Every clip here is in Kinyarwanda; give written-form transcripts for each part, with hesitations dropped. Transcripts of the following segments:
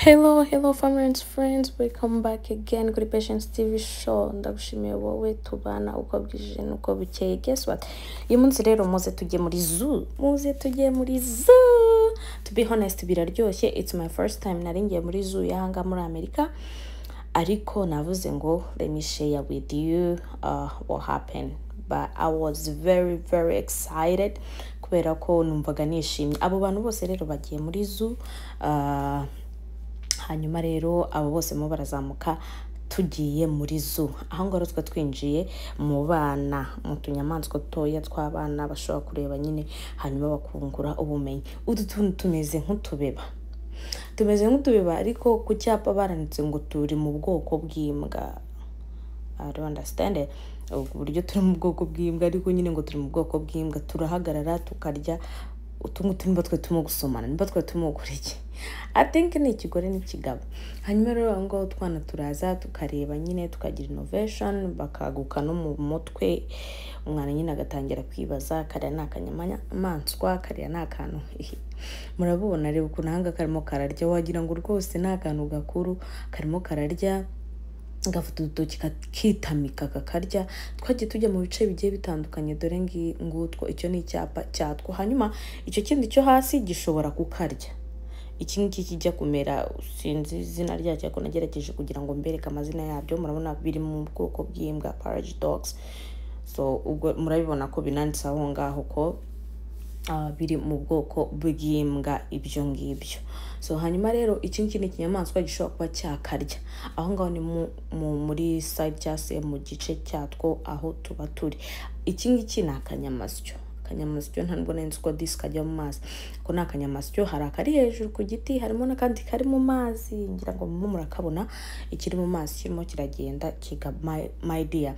Hello, hello family and friends, welcome back again kuri Patience TV Show. Ndagushimiye wowe tubana uko bwije n'uko bukeye. Guess what? Uyu munsi rero muze tujye muri zoo. Muze tujye muri zoo. To be honest, biraryoshye. It's my first time nari ngiye muri zoo y'ahanga muri Amerika. Ariko navuze ngo let me share with you what happened. But I was very very excited kubera ko numvaga nishimye. Abo bantu bose rero bagiye muri zoo. Hanyuma rero abo bose mo barazamuka tugiye muri zoo. Aho ngaho twa twinjiye mu bana, mu tunyamaswa dutoya tw'abana bashobora kureba nyine, hanyuma bakungura ubumenyi. Utu tuntu tumeze nk'utubeba, tumeze nk'utubeba, ariko ku cyapa baranditse ngo turi mu bwoko bw'imbwa. I don't understand it. Uburyo turi mu bwoko bw'imbwa, ariko nyine ngo turi mu bwoko bw'imbwa, turahagarara tukarya. Utu ngutu nimba twe turimo gusomana, nimba twe turimo gukora iki, I think ni ikigore n'ikigabo. Hanyuma rero aho ngaho utwana turaza tukareba nyine, tukagira innovation, bakaguka no mu mutwe. Umwana nyine agatangira kwibaza: kariya ni akanyamaswa, kariya ni akantu. Murabubona, reba ukuntu ahanga karimo kararya, wagira ngo rwose ni akantu gakuru karimo kararya, gafata udutoki kakitamika kakarya. Twagiye tujya mu bice bigiye bitandukanye. Dore ngutwo, icyo ni icyapa cyatwo. Hanyuma icyo kindi cyo hasi gishobora kukarya. Iki ngiki kijya kumera, sinzi izina ryacyo, ariko nagerageje kugira ngo mbereke amazina yabyo. Murabona biri mu bwoko bw'imbwa, prairie dogs. So ubwo murabibona ko binanditse aho ngaho ko biri mu bwoko bw'imbwa ibyo ngibyo. So hanyuma rero iki ngiki ni ikinyamaswa gishobora kuba cyakarya. Aho ngaho ni muri side cyangwa se mu gice cyatwo aho tuba turi. Iki ngiki ni akanyamasyo. Akanyamasyo, nta nubwo nari nzi ko disi kajya mu mazi. Ako ni akanyamasyo. Hari akari hejuru ku giti, harimo n'akandi kari mu mazi. Ngira ngo murimo murakabona, ikiri mu mazi kirimo kiragenda kiga. My dear,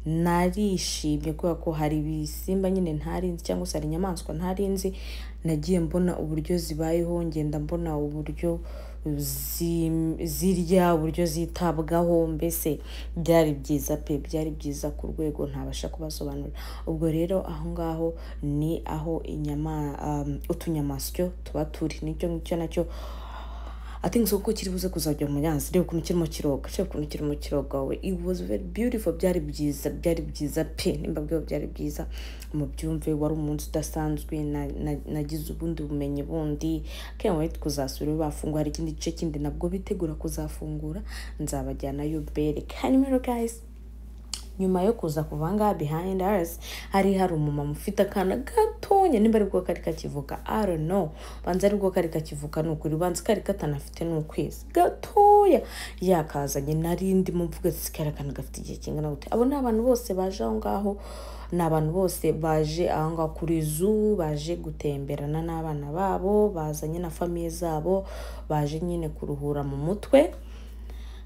narishimye kubera ko hari ibisimba nyine ntari nzi, cyangwa se hari inyamaswa ntari nzi. Nagiye mbona uburyo zibayeho, ngenda mbona uburyo zirya, uburyo zitabwaho. Mbese byari byiza pe, byari byiza ku rwego ntabasha kubasobanurira. Ubwo rero aho ngaho ni aho inyama utunyamasyo tuba turi. Nicyo ngicyo nacyo, I think so, ko kiri buze kuzajya mu mazi. Reba ukuntu kirimo kiroga, reba ukuntu kirimo kiroga we. It was very beautiful. Byari byiza, byari byiza pe. Nimba bwo byari byiza mubyumve. Wari umunsi udasanzwe. Nagize ubundi bumenyi bundi. Can't wait kuzasura bafungura. Hari ikindi gice kindi nabwo bitegura kuzafungura, nzabajyanayo bereke. Hanyuma rero guys, nyuma yo kuza kuva ngaha, behind us hari umumama ufite akana gatonya, nimba aribwo kari kakivuka, I don't know, banza aribwo kari kakivuka. Ni ukuri banza kari katanafite n'ukwezi, gatoya yakazanye. Nari ndimo mvuga ati: "Kariya kana gafite igihe kingana gute?" Abo ni abantu bose baje aho ngaho, ni abantu bose baje aho ngaho kuri zoo, baje gutemberana n'abana babo, bazanye na famille zabo, baje nyine kuruhura mu mutwe.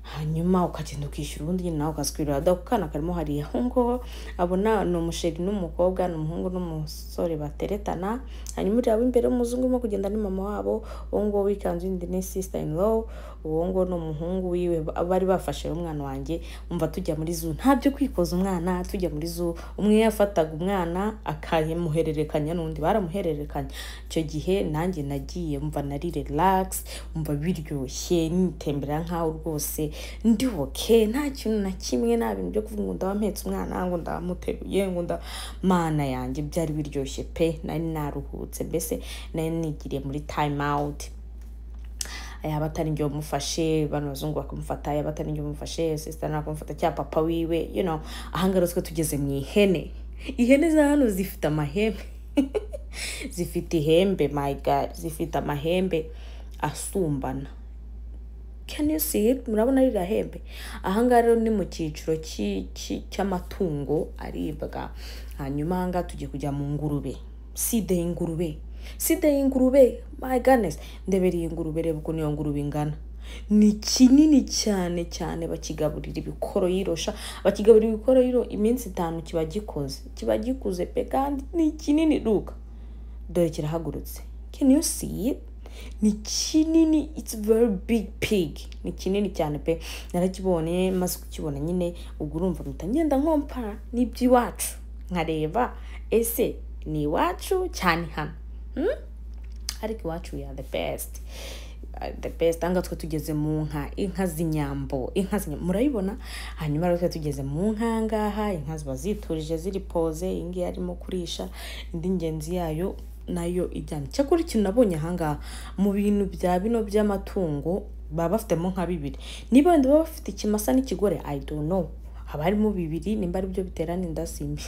Hanyuma ukagenda ukishyura, ubundi nyine nawe ukazwirira. Ako kana karimo hariya aho ngaho, abona ni umusheri n'umukobwa, ni umuhungu n'umusore bateretana. Hanyuma uriya w'imbere w'umuzungu urimo kugenda ni mama wabo, uwo nguwo w'ikanzu yindi ni sister in law, uwo nguwo ni umuhungu wiwe. Bari bafashe umwana wanjye. Umva, tujya muri zoo nta byo kwikoza umwana. Tujya muri zoo, umwe yafataga umwana akamuhererekanya n'undi, baramuhererekanya. Icyo gihe nanjye nagiye, mva nari relax, umva biryoshye, nitembera nkaho rwose ndi okay, nta kintu na kimwe, nta bintu byo kuvuga ngo ndaba mpetse umwana, ngo ndamuteruye, ngo nda mana yanjye. Byari biryoshye pe, nari naruhutse, mbese nari nigiriye muri time out. Yaba atari njye wamufashe, bano bazungu bakamufata, yaba atari njye wamufashe, sister nawe akamufata, cyangwa papa wiwe. Ahangaha rero twe tugeze mu ihene. Ihene za hano zifite amahembe, zifite ihembe, my God, zifite amahembe asumbana. Can you see it? Murabona ririya hembe? Ahangaha rero ni mu cyiciro cy'amatungo aribwa. Hanyuma ahangaha tugiye kujya mu ngurube. Side y'ingurube, side y'ingurube, my goodness. Ndebera iyi ngurube, reba ukuntu iyo ngurube ingana. Ni kinini cyane cyane. Bakigaburira ibikoroyiro sha, bakigaburira ibikoroyiro, iminsi 5 kiba gikoze, kiba gikuze pe, kandi ni kinini. Ruka dore kirahagurutse. Can you see it? Ni kinini, it's very big pig, ni kinini cyane pe. Narakibonye, maze kukibona nyine ubwo urumva mpita ngenda nkompara n'iby'iwacu, nkareba ese ni iwacu cyane hano, Ariko iwacu we are the best. The best. Ahangaha twe tugeze mu nka, inka z'inyambo, inka z'inyambo murayibona. Hanyuma rero twe tugeze mu nka ngaha, inka ziba ziturije, ziri posé. Iyi ngiyi arimo kurisha, indi ngenzi yayo nayo ijyana. Cyakora ikintu nabonye ahangaha mu bintu bya bino by'amatungo, baba bafitemo nka bibiri, niba wenda baba bafite ikimasa n'ikigore, I don't know, haba harimo bibiri, nimba ari byo biterana inda, simbi.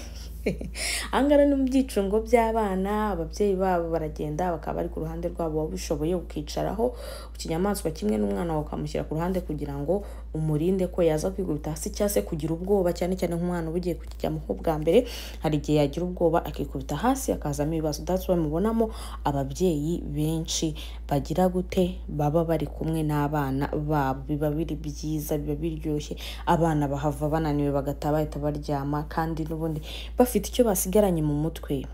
Ahangaha ni mu byicungo by'abana, ababyeyi babo baragenda bakaba bari ku ruhande rwabo, waba ubishoboye ukicaraho ku kinyamaswa kimwe n'umwana wawe, ukamushyira ku ruhande kugira ngo umurinde ko yaza kwikubita hasi cyangwa se kugira ubwoba, cyane cyane nk'umwana uba ugiye kukijyamo bwa mbere, hari igihe yagira ubwoba akikubita hasi akazamo ibibazo. That's why mubonamo ababyeyi benshi bagira gute, baba bari kumwe n'abana babo. Biba biri byiza, biba biryoshye, abana bahava bananiwe bagataha bahita baryama, kandi n'ubundi bafite icyo basigaranye mu mutwe,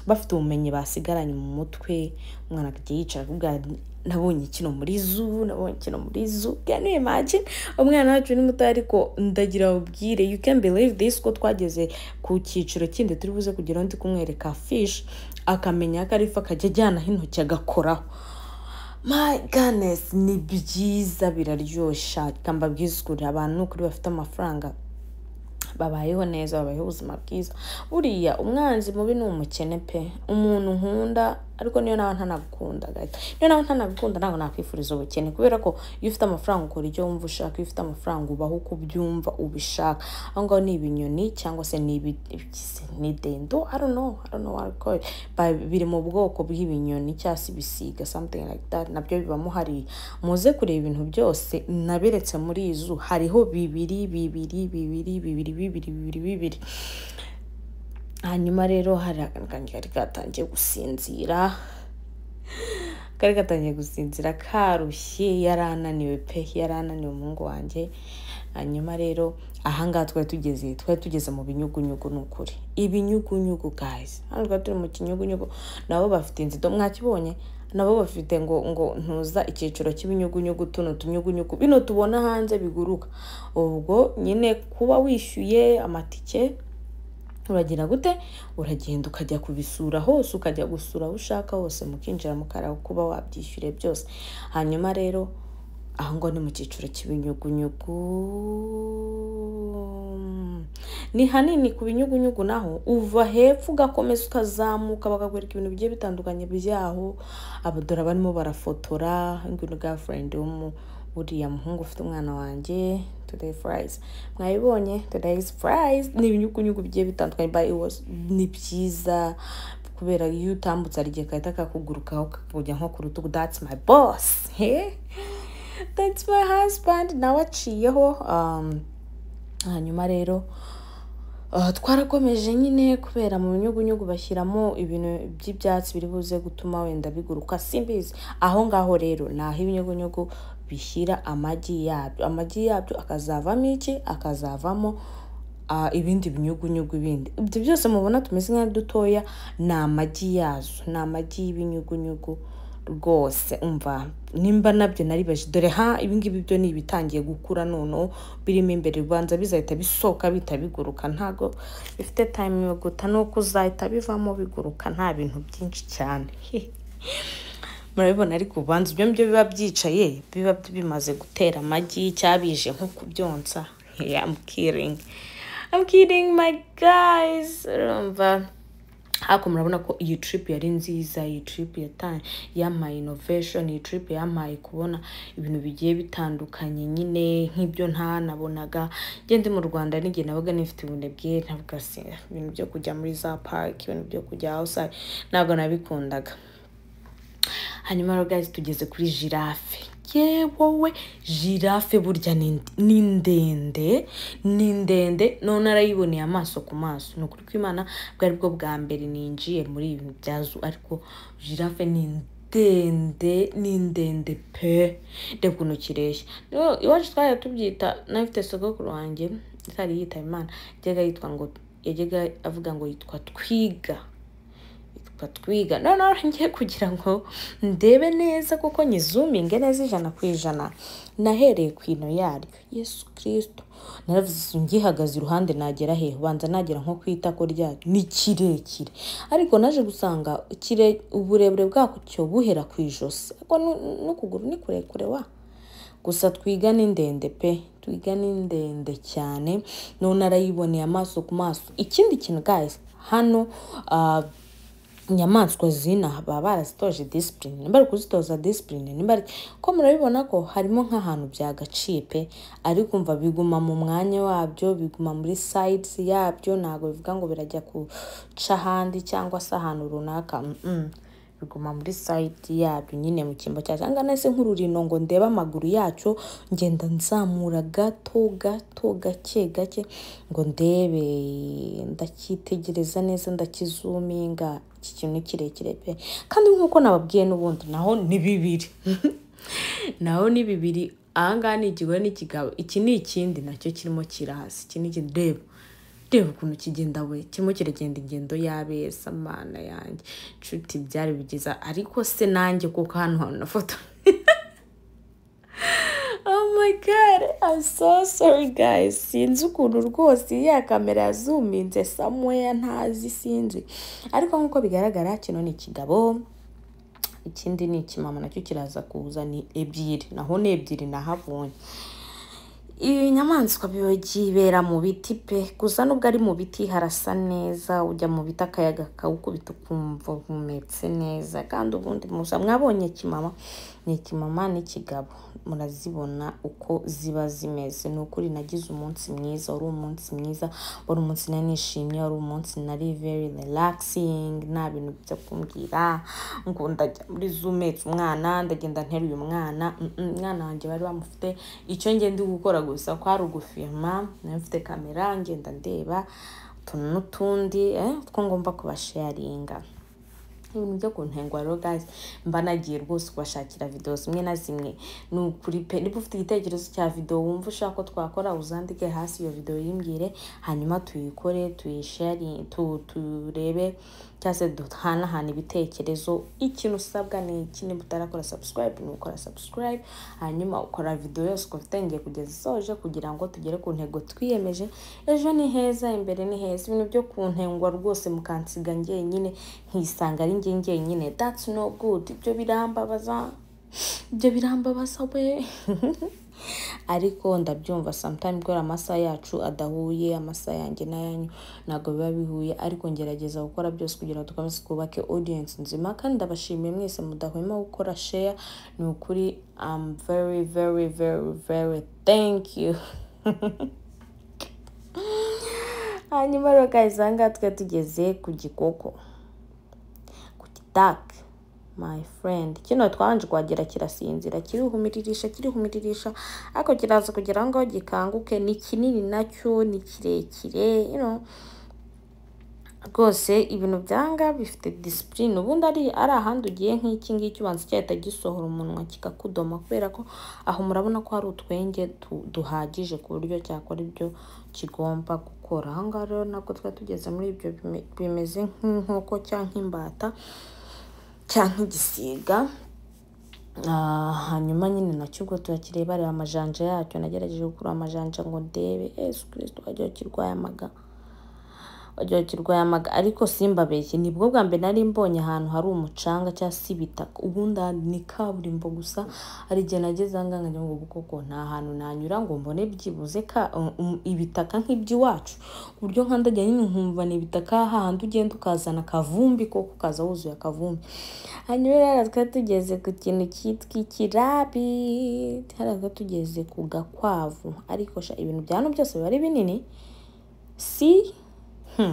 Bafite ubumenyi basigaranye mu mutwe. Umwana akajya yicara akavuga: "Nabonye kino muri zoo, nabonye kino muri zoo." Can you imagine? Umwana wacu ni muto, ariko ndagira ubwire, you can believe this, ko twageze ku cyiciro kindi turi buze kugeraho, ndi kumwereka fish, akamenya ko ari ifi, akajya ajyanaho intoki agakoraho. My goodness, ni byiza, biraryoshya. Reka mbabwize ukuri, abantu ni ukuri bafite amafaranga babayeho neza, babayeho ubuzima bwiza. Buriya umwanzi mubi ni umukene pe. Umuntu nkunda, ariko niyo nawe ntanagukunda guys, niyo nawe ntanagukunda, ntabwo nakwifuriza ubukene, kubera ko iyo ufite amafaranga ukora icyo wumva ushaka, iyo ufite amafaranga ubaho uko ubyumva ubishaka. Aho ngaho ni ibinyoni cyangwa se ni ni dendo, I don't know, I don't know what to call it, but biri mu bwoko bw'ibinyoni cyangwa se ibisiga, something like that. Nabyo bibamo hariya. Muze kureba ibintu byose naberetse muri iyi zoo, hariho bibiri bibiri bibiri bibiri bibiri bibiri bibiri. Hanyuma rero hari akantu kanjye kari katangiye gusinzira, kari gatangiye gusinzira, karushye, yari ananiwe pe, yari ananiwe umuhungu wanjye. Hanyuma rero ahangaha twari tugeze mu binyugunyugu. Ni ukuri ibinyugunyugu guys, hano twari turi mu kinyugunyugu. Nabo bafite inzido, mwakibonye, nabo bafite ngo ntuza icyiciro cy'ibinyugunyugu, tuno tunyugunyugu bino tubona hanze biguruka. Ubwo nyine kuba wishyuye amatike, uragira gute? Uragenda ukajya kubisura hose, ukajya gusura aho ushaka hose, mukinjira mukaraba kuba wabyishyuriye byose. Hanyuma rero aho ngaho ni mu cyiciro cy'ibinyugunyugu, ni hanini. Ku binyugunyugu naho uva hepfo ugakomeza ukazamuka, bakakwereka ibintu bigiye bitandukanye byaho. Abadora barimo barafotora ngwino girlfriend uriya muhungu ufite umwana wanjye. Today fries mwayibonye, today's fries ni ibinyugunyugu bigiye bitandukanye. But it was, ni byiza kubera iyo utambutse hari igihe gahita kakugurukaho, kakujya nko ku rutugu. That's my boss, hey? That's my husband, nawe aciyeho. Hanyuma rero twarakomeje nyine, kubera mu binyugunyugu bashyiramo ibintu by'ibyatsi biri buze gutuma wenda biguruka, simbizi. Aho ngaho rero ni aho ibinyugunyugu bishyira amagi yabyo, amagi yabyo akazavamo iki? Akazavamo ibindi binyugunyugu bindi. Ibyo byose mubona tumeze nk'aho dutoya ni amagi yazo, ni amagi y'ibinyugunyugu rwose. Umva nimba nabyo naribaje, dore ha ibingibi byo ni ibitangiye gukura, noneho birimo imbere ubanza bizahita bisohoka bihita biguruka, ntago bifite time yo guta, nuko uzahita bivamo biguruka, nta bintu byinshi cyane murabibona. Ariko ubanza ibyo ngibyo biba byicaye, biba bimaze gutera amagi cyabije nko kubyonsa. Yeah, I'm kidding, I'm kidding, my guys. Urumva ariko murabona ko iyi trip yari nziza, iyi trip yampaye innovation, iyi trip yampaye kubona ibintu bigiye bitandukanye nyine nk'ibyo ntanabonaga. Njye ndi mu Rwanda n'igihe nabaga nifite ubunebwe, ntabwo se ibintu byo kujya muri za park, ibintu byo kujya outside ntabwo nabikundaga. Hanyuma rero guys, tugeze kuri giraffe. Yewowe, giraffe burya ni ndende, ni ndende. None arayiboneye amaso ku maso, ni ukuri kw'Imana, bwari bwo bwa mbere ninjiye muri ibi bya zoo, ariko giraffe ni ndende, ni ndende pe. Reba ukuntu kireshya. Rero iwacu twajya tubyita, nafite sogokuru wanjye itari yitaba Imana, yajyaga yitwa ngo, yajyaga avuga ngo yitwa Twiga. Yitwa Twiga. Noneho ngiye kugira ngo ndebe neza kuko nyizuminge neza 100%, nahereye ku ino yaryo. Yesu Kristo, naravuze ngihagaze iruhande nagera hehe? Ubanza nagera nko ku itako ryaryo, ni kirekire. Ariko naje gusanga uburebure bwacyo buhera ku ijosi, ariko n'ukuguru ni kurekure wa. Gusa Twiga ni ndende pe, Twiga ni ndende cyane, none arayiboneye amaso ku maso. Ikindi kintu guys, hano inyamaswa zina baba barazitoje discipline, nimba ari kuzitoza discipline, nimba ari ko murabibona ko harimo nk'ahantu byagaciye pe, ariko umva biguma mu mwanya wabyo, biguma muri sides yabyo, ntabwo bivuga ngo birajya guca ahandi cyangwa se ahantu runaka, biguma muri side yabyo nyine mu cyimbo cyacyo. Aha ngaha nahise nkurura ngo ndebe amaguru yacyo, ngenda nzamura gato gato gake gake ngo ndebe, ndacyitegereza neza, ndakizuminga. Iki kintu ni kirekire pe, kandi nk'uko nababwiye n'ubundi naho ni bibiri, naho ni bibiri. Aha ngaha ni ikigore n'ikigabo, iki ni ikindi nacyo kirimo kiraza, iki ni ikindi. Reba reba ukuntu kigenda we, kirimo kiragenda ingendo y'abeza. Mana yanjye nshuti, byari byiza. Ariko se nanjye kuko hano hantu nafoto, oh my God, I'm so sorry guys, sinzi ukuntu rwose ya kamera yazuminze somewhere ntazi, sinzi. Ariko nk'uko bigaragara kino ni ikigabo, ikindi ni ikimama nacyo kiraza kuza, ni ebyiri, naho ni ebyiri nahabonye. Ibinyamaswa byibera mu biti pe, gusa nubwo ari mu biti harasa neza, ujya mu biti akayaga kawukubita ukumva uhumetse neza. Kandi ubundi musa mwabonye ikimama, ni ikimama n'ikigabo, murazibona uko ziba zimeze. Ni ukuri nagize umunsi mwiza, wari umunsi mwiza, wari umunsi nari nishimye, wari umunsi nari very relaxing, nta bintu byo kumbwira ngo ndajya muri zoo mpetse umwana, ndagenda nteruye umwana. Umwana wanjye bari bamufite, icyo ngenda gukora gusa kwari ugufilma, nari mfite kamera ngenda ndeba utuntu n'utundi two ngomba kubasharinga. Ibintu byo kuntengwa rero guys, mba nagiye rwose kubashakira video zimwe na zimwe. Ni ukuri pe, niba ufite igitekerezo cya video wumva ushaka ko twakora, uzandike hasi iyo video yimbwire, hanyuma tuyikore, tuyishare, turebe cyangwa se duhanahana ibitekerezo. Ikintu usabwa ni iki? Niba utarakora subscribe, ni ukora subscribe, hanyuma ukora video yose uko ufite kugeza isoje, kugira ngo tugere ku ntego twiyemeje. Ejo ni heza, imbere ni heza. Ibintu byo kuntengwa rwose mukansiga njyenyine, nkisanga ari njye njyenyine, that's no good. Ibyo birambabaza, ibyo birambabaza we. Ariko ndabyumva sometimes kubera amasaha yacu adahuye, amasaha yanjye n'ayanyu ntabwo biba bihuye, ariko ngerageza gukora byose kugira ngo dukomeze twubake audience nzima. Kandi ndabashimiye mwese mudahwema gukora share, ni ukuri I'm very very very very thank you. Hanyuma rero guys, aha ngaha twari tugeze ku gikoko, ku kitaka my friend. Kino twabanje kuhagera kirasinzira, kirihumiririsha kirihumiririsha, ariko kiraza kugira ngo gikanguke. Ni kinini nacyo, ni kirekire, you know. Rwose ibintu byanga bifite discipline. Ubundi ari ahandi ugiye nk'iki ngiki ubanza cyahita gisohora umunwa kikakudoma, kubera ko aho murabona ko hari utwenge duhagije ku buryo cyakora ibyo kigomba gukora. Aha ngaha rero nabwo twari tugeze muri ibyo bimeze nk'inkoko cyangwa nk'imbata cyangwa nk'igisiga. Hanyuma nyine nacyo ubwo turakireba, reba amajanja yacyo. Nagerageje gukura amajanja ngo ndebe, Yesu Kristo, wagira kirwaye amaga, wagira kirwaye amaga. Ariko simbabeshye, nibwo bwa mbere nari mbonye ahantu hari umucanga cyangwa se ibitaka. Ubundi ni kaburimbo gusa. Hari igihe nageze aha ngaha nkagira ngo koko nta hantu nanyura ngo mbone byibuze ibitaka nk'iby'iwacu, ku buryo nkandagira nyine nkumva ni ibitaka, hahandi ugenda ukazana akavumbi koko ukaza wuzuye akavumbi. Hanyuma rero twari tugeze ku kintu cyitwa ikirabi, hariya twari tugeze ku gakwavu. Ariko sha ibintu bya hano byose biba ari binini, si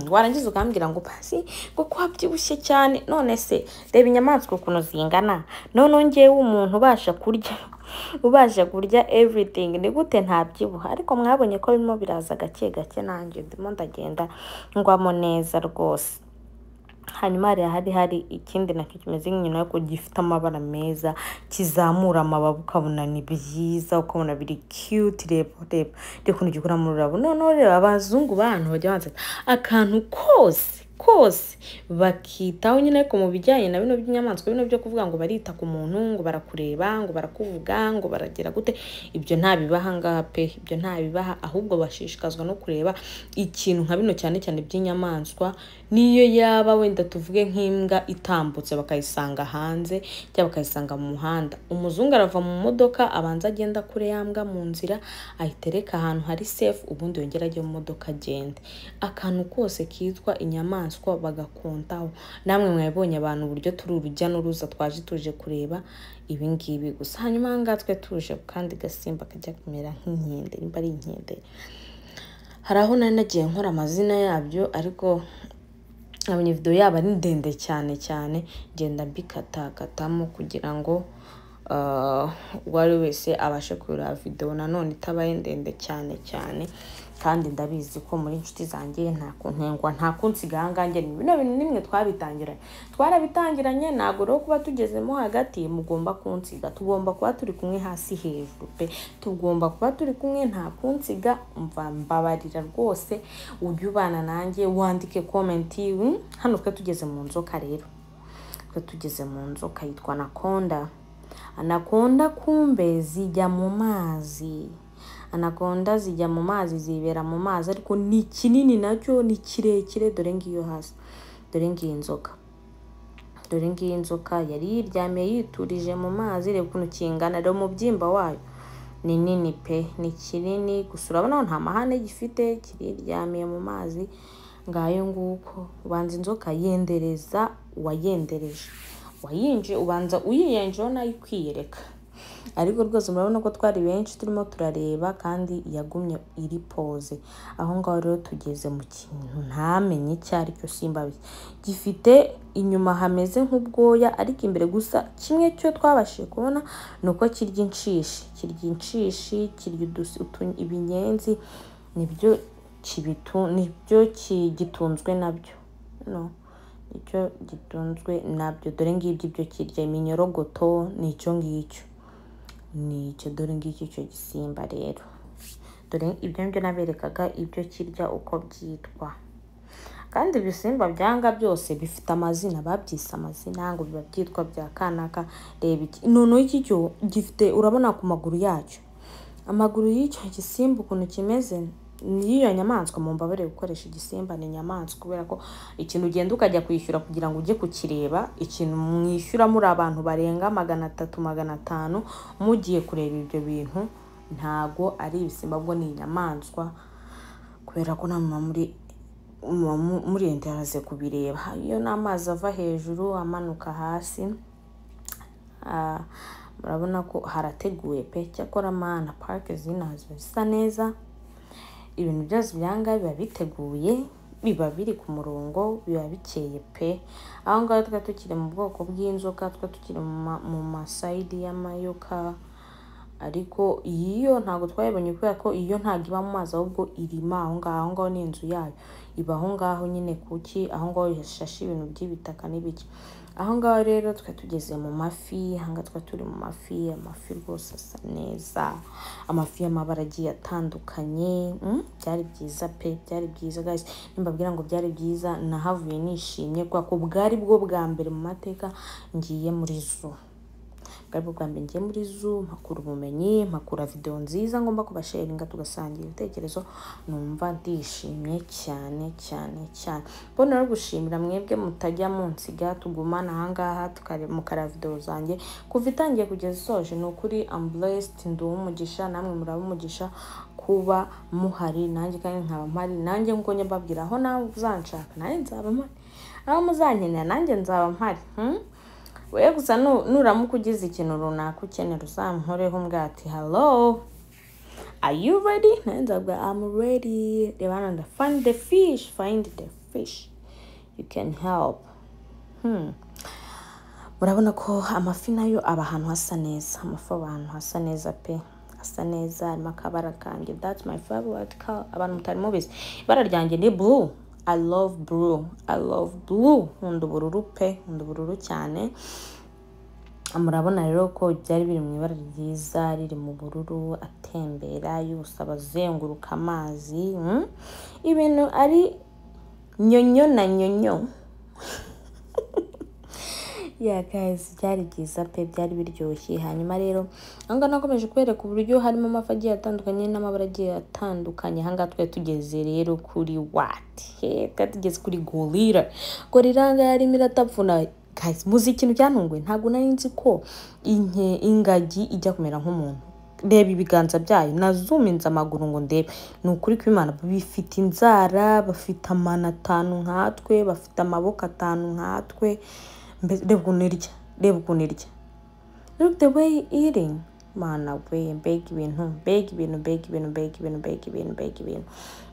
warangiza ukambwira ngo pasi ngo kwabyibushye cyane. None se reba inyamaswa ukuntu zingana, none ngewe umuntu ubasha kurya everything, ni gute ntabyibuha? Ariko mwabonye ko birimo biraza gake gake, nanjye ndimo ndagenda ngwamo neza rwose. Hanyuma hari ikindi nacyo kimeze nk'inyoni ariko gifite amabara meza, kizamura amababa ukabona ni byiza, ukabona biri cute. Reba reba reba ukuntu gikura mu rurabo. Noneho reba abazungu bantu bajya bansetsa, akantu kose kose bakitaho nyine. Ariko mu bijyanye na bino by'inyamaswa, bino byo kuvuga ngo barita ku muntu, ngo barakureba, ngo barakuvuga, ngo baragira gute, ibyo nta bibaha ngaha pe, ibyo nta bibaha. Ahubwo bashishikazwa no kureba ikintu nka bino, cyane cyane by'inyamaswa. Niyo yaba wenda tuvuge nk'imbwa itambutse bakayisanga hanze cyangwa bakayisanga mu muhanda, umuzungu arava mu modoka, abanza agenda kure ya mbwa mu nzira, ayitereka ahantu hari safe, ubundi yongera ajye mu modoka agende. Akantu kose kitwa inyamaswa bagakontaho. Namwe mwabonye abantu uburyo turi urujya n'uruza, twaje tuje kureba ibi ngibi gusa. Hanyuma aha ngaha twe tuje kandi gasimba kajya kumera nk'inkende, nimba ari inkende. Hari aho nari nagiye nkora amazina yabyo, ariko nabonye video yabo ari ndende cyane cyane, ngenda mbikatakatamo kugira ngo uwo ari we wese abashe kureba video nanone itabaye ndende cyane cyane. Kandi ndabizi ko muri inshuti zanjye, nta kuntengwa, nta kunsiga aha ngaha. Ni bino bintu nimwe twabitangiranye, twarabitangiranye. Ntabwo rero kuba tugezemo hagati mugomba kunsiga. Tugomba kuba turi kumwe hasi hejuru pe, tugomba kuba turi kumwe, nta kunsiga. Mva mbabarira rwose, ujye ubana nanjye, wandike comment. Hano twe tugeze mu nzoka rero, twe tugeze mu nzoka yitwa anaconda. Anaconda kumbe zijya mu mazi, anaconda zijya mu mazi, zibera mu mazi, ariko ni kinini nacyo, ni kirekire. Dore ngiyo hasi, dore ngiyi inzoka, dore ngiyi inzoka yari yiryamiye yiturije mu mazi. Reba ukuntu kingana, reba umubyimba wayo, ni nini pe, ni kinini. Gusa urabona nta mahane gifite, kiriryamiye mu mazi. Ngayo nguko. Ubanza inzoka yendereza uwayendereje, wayinjiye, ubanza uyiyenjeho nayo ikwiyereka. Ariko rwose murabona ko twari benshi turimo turareba, kandi yagumye iri pose aho ngaho. Rero tugeze mu kintu ntamenye icyo ari cyo, simba gifite inyuma hameze nk'ubwoya, ariko imbere gusa kimwe cyo twabashije kubona ni uko kirya inshishi, kirya inshishi, kirya ibinyenzi, nibyo kibitu, nibyo gitunzwe nabyo, no nicyo gitunzwe nabyo. Dore ngibyo ibyo kirya, iminyorogoto, ni icyo ngicyo, ni icyo. Dore ngicyo icyo gisimba rero, dore ibyo ngibyo naberekaga ibyo kirya uko byitwa. Kandi ibisimba byanga byose bifite amazina, babyise amazina ngo biba byitwa bya kanaka. Reba iki noneho, iki cyo gifite, urabona ku maguru yacyo, amaguru y'icyo gisimba ukuntu kimeze, n'iyo nyamaswa. Mumbabarire gukoresha igisimba, ni inyamaswa, kubera ko ikintu ugenda ukajya kwishyura kugira ngo ujye kukireba, ikintu mwishyura muri abantu barenga 300, 500 mugiye kureba ibyo bintu, ntago ari ibisimba, ahubwo ni inyamaswa, kubera ko namwe muba muri interested kubireba. Iyo ni amazi ava hejuru amanuka hasi. Murabona ko harateguye pe. Cyakora mana, parike z'inaha ziba zisa neza, ibintu byose byanga biba biteguye, biba biri ku murongo, biba bikeye pe. Aho ngaho twari tukiri mu bwoko bw'inzoka, twari tukiri mu maside y'amayoka, ariko iyo ntabwo twayibonye kubera ko iyo ntabwo iba mu mazi, ahubwo irima aho ngaho. Aho ngaho ni inzu yayo, iba aho ngaho nyine. Kuki aho ngaho hashashe ibintu by'ibitaka n'ibiki? Aho ngaho rero twari tugeze mu mafi. Aha ngaha twari turi mu mafi. Amafi rwose asa neza, amafi y'amabara agiye atandukanye. Byari byiza pe, byari byiza guys. Nimbabwira ngo byari byiza, nahavuye nishimye kubera ko bwari bwo bwa mbere mu mateka ngiye muri zoo, bwari bwo bwa mbere ngiye muri zoo, mpakura ubumenyi, mpakura video nziza ngomba kubasharinga, tugasangira ibitekerezo. Numva ndishimye cyane cyane cyane. Mbona rero gushimira mwebwe mutajya munsiga, tugumana ahangaha mukareba video zanjye kuva itangiye kugeza isoje. Ni ukuri I'm blessed, ndi uw'umugisha, namwe muraba umugisha kuba muhari, nanjye kandi nkaba mpari. Nanjye nkuko njya mbabwira, aho nawe uzanshaka nanjye nzaba mpari, aho muzankenera nanjye nzaba mpari, We gusa nuramuka ugize ikintu runaka ukenera, uzankoreho umbwira ati: "Hello, are you ready?" Nanjye nzabwira: "I'm ready." Reba hano, nda find the fish, find the fish, you can help. Murabona ko amafi nayo aba ahantu hasa neza, amafi aba ahantu hasa neza pe, asa neza, harimo akabara kanjye. That's my favorite color. Abantu mutari mubizi, ibara ryanjye ni blue. I love blue, I love blue. Nkunda ubururu pe, nkunda ubururu cyane. Murabona rero ko byari biri mu ibara ryiza, riri mu bururu, atembera yose, abazenguruka amazi. Ibintu ari Nyonyo na nyonyo. Yeah guys, byari byiza pe, byari biryoshye. Hanyuma rero ahangaha nakomeje kubereka uburyo harimo amafi agiye atandukanye n'amabara agiye atandukanye. Ahangaha twari tugeze rero kuri what? He, twari tugeze kuri gorilla. Gorilla ahangaha yarimo iratapfuna. Guys, muzi ikintu cyantunguye? Ntabwo nari nzi ko ingagi ijya kumera nk'umuntu. Reba ibiganza byayo, nazuminze amaguru ngo ndebe. Ni ukuri kw'Imana, bifite inzara, bafite amano atanu nkatwe, bafite amaboko atanu nkatwe. Reba ukuntu irya, reba ukuntu irya. Look the way eating. Mana we, mbega ibintu, mbega ibintu, mbega ibintu, mbega ibintu, mbega ibintu, mbega ibintu.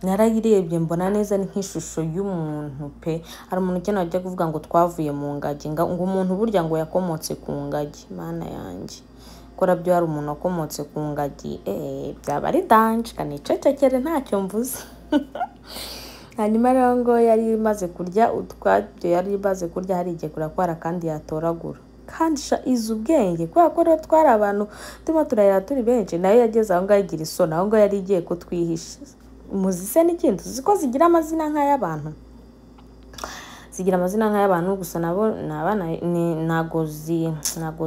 Narayirebye mbona neza ni nk'ishusho y'umuntu pe. Hari umuntu ukeneye ajya kuvuga ngo twavuye mu ngagi, ngo umuntu burya ngo yakomotse ku ngagi. Mana yanjye, kora byo hari umuntu wakomotse ku ngagi, byaba ari danger. Kanicecekere ntacyo mvuze. Hanyuma rero ngo yari imaze kurya utwabyo, yari imaze kurya, hari igihe kurakwara kandi yatoragura. Kandi sha izi ubwenge, kubera ko rero twari abantu turimo turarira turi benshi, nayo yageze aho ngaho igira isoni, aho ngaho yari igiye kutwihisha. Muzi se n'ikindi, uzi ko zigira amazina nk'ay'abantu? Zigira amazina nk'ay'abantu, gusa nabo ni abana, ntago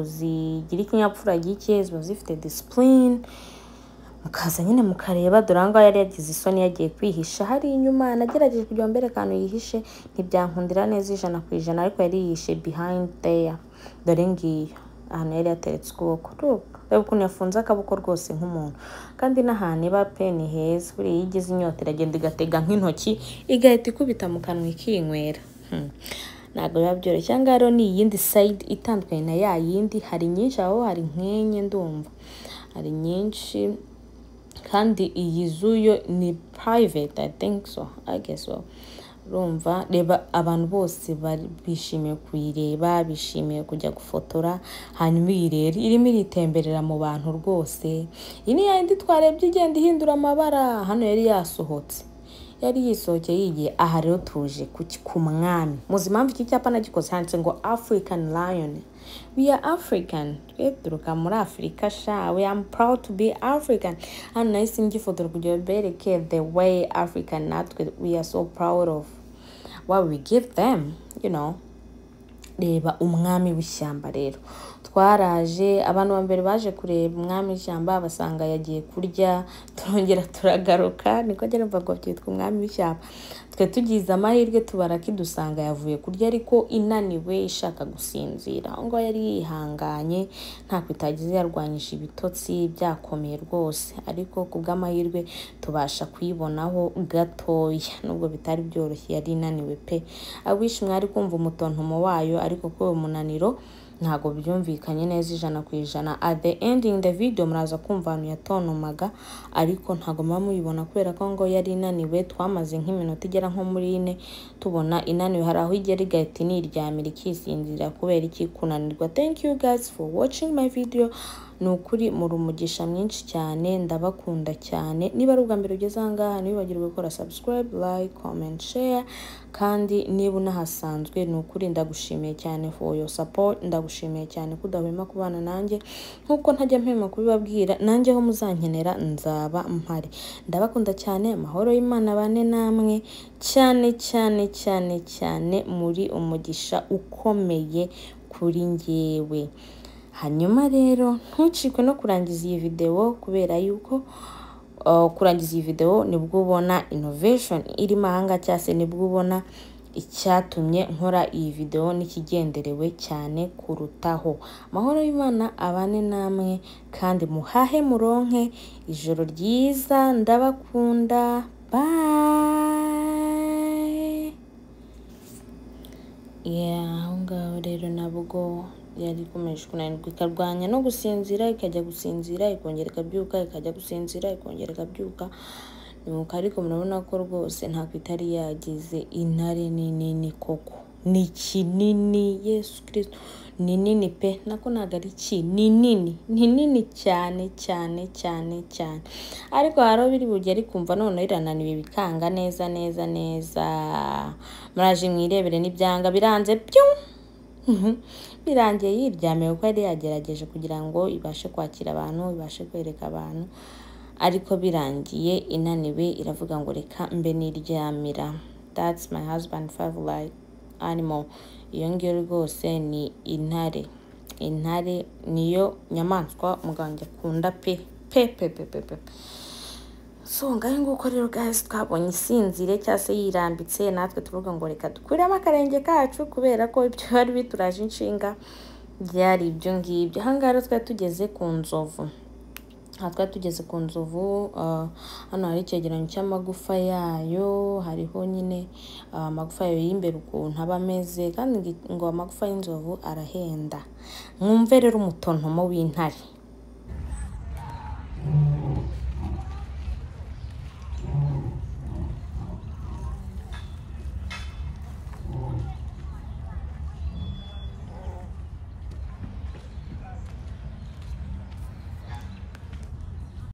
zigira ikinyabupfura gike, ziba zifite discipline. Mukaza nyine mukareba, dore aho ngaho yari yagize isoni, yagiye kwihisha hari inyuma. Nagerageje kugira ngo mbereke ahantu yihishe, ntibyankundira neza 100%, ariko yari yihishe behind there. Dore ngiyo ahantu yari yateretse ukuboko. Look, reba ukuntu yafunze akaboko rwose nk'umuntu. Kandi n'ahantu iba pe ni heza, buriya iyo igize inyota iragenda igatega nk'intoki, igahita ikubita mu kanwa ikinywera. Ntabwo biba byoroshye. Aha ngaha rero ni iyindi side itandukanye na ya yindi, hari nyinshi aho, hari nk'enye ndumva, hari nyinshi. Kandi iyi zoo yo ni private, I think so, I guess so. Urumva, reba abantu bose bari bishimiye kuyireba, bishimiye kujya gufotora. Hanyuma iyi rero irimo iritemberera mu bantu rwose. Iyi ni yindi twarebye igenda ihindura amabara. Hano yari yasohotse, yari yisohokeye yigiye. Aha rero tuje ku mwami. Muzi impamvu iki cyapa nagikoze? Handitse ngo African Lion. We are African, twe turuka muri Afurika sha. We am proud to be African. Hano nahise ngifotora kugira ngo bereke the way African natwe we are so proud of what we give them. Reba umwami w'ishyamba rero. Twaraje, abantu ba mbere baje kureba umwami w'ishyamba basanga yagiye kurya, turongera turagaruka, niko njya numva ngo byitwa umwami w'ishyamba. Twe tugize amahirwe tubara kidusanga yavuye kurya, ariko inaniwe ishaka gusinzira. Aho ngaho yari yihanganye, ntako itagize, yarwanyije ibitotsi byakomeye rwose, ariko ku bw'amahirwe tubasha kuyibonaho gatoya, nubwo bitari byoroshye, yari inaniwe pe. I wish mwari kumva umutontomo wayo, ariko kubera umunaniro ntabwo byumvikanye neza 100%. At the ending the video muraza kumva ahantu yatontomaga, ariko ntabwo muba muyibona kubera ko ngo yari inaniwe. Twamaze nk'iminota igera nko muri ine tubona inaniwe, hari aho igera igahita iniryamira ikisinzira kubera iki? Kunanirwa. Thank you guys for watching my video. Ni ukuri muri umugisha mwinshi cyane, ndabakunda cyane. Niba ari ubwa mbere ugeze aha ngaha, ntiwibagirwe gukora subscribe, like, comment, share. Kandi niba unahasanzwe, ni ukuri ndagushimiye cyane for your support, ndagushimiye cyane ko udahwema kubana nanjye. Nkuko ntajya mpema kubibabwira, nanjye aho muzankenera nzaba mpari. Ndabakunda cyane, amahoro y'Imana bane namwe cyane cyane cyane cyane, muri umugisha ukomeye kuri njyewe. Hanyuma rero ntucikwe no kurangiza iyi video, kubera yuko kurangiza iyi video nibwo ubona innovation irimo ahangaha, cyangwa se nibwo ubona icyatumye nkora iyi video n'ikigenderewe cyane kurutaho. Amahoro y'Imana abane namwe, kandi muhahe muronke, ijoro ryiza, ndabakunda, bye. Yeah, aho ngaho rero nabwo yari ikomeje kunanirwa, ikarwanya no gusinzira, ikajya gusinzira ikongera ikabyuka, ikajya gusinzira ikongera ikabyuka. Nuko ariko murabona ko rwose ntako itari yagize. Intare ni nini koko, ni kinini, Yesu Kristo, ni nini pe. Nako ntabwo ari ki, ni nini, ni nini cyane cyane cyane cyane. Ariko hari aho biri bugere kumva noneho irananiwe bikanga neza neza neza. Muraje mwirebere n'ibyanga biranze pyu, birangiye yiryamiye, kuko yari yagerageje kugira ngo ibashe kwakira abantu, ibashe kwereka abantu, ariko birangiye inaniwe iravuga ngo reka mbe niryamira. That's my husband favorite animal. Iyo ngiyo rwose ni intare. Intare niyo nyamaswa umugabo wanjye akunda pe pe pe pe pe pe. So ngaho nguko rero guys, twabonye isinzire cyangwa se yirambitse, natwe tuvuga ngo reka dukuremo akarenge kacu, kubera ko ibyo bari bituraje inshinga byari ibyo ngibyo. Aha ngaha rero twari tugeze ku nzovu. Aha twari tugeze ku nzovu. Hano hari icyegeranyo cy'amagufa yayo, hariho nyine amagufa yayo y'imbere ukuntu aba ameze, kandi ngo amagufa y'inzovu arahenda. Mwumve rero umutontomo w'intare.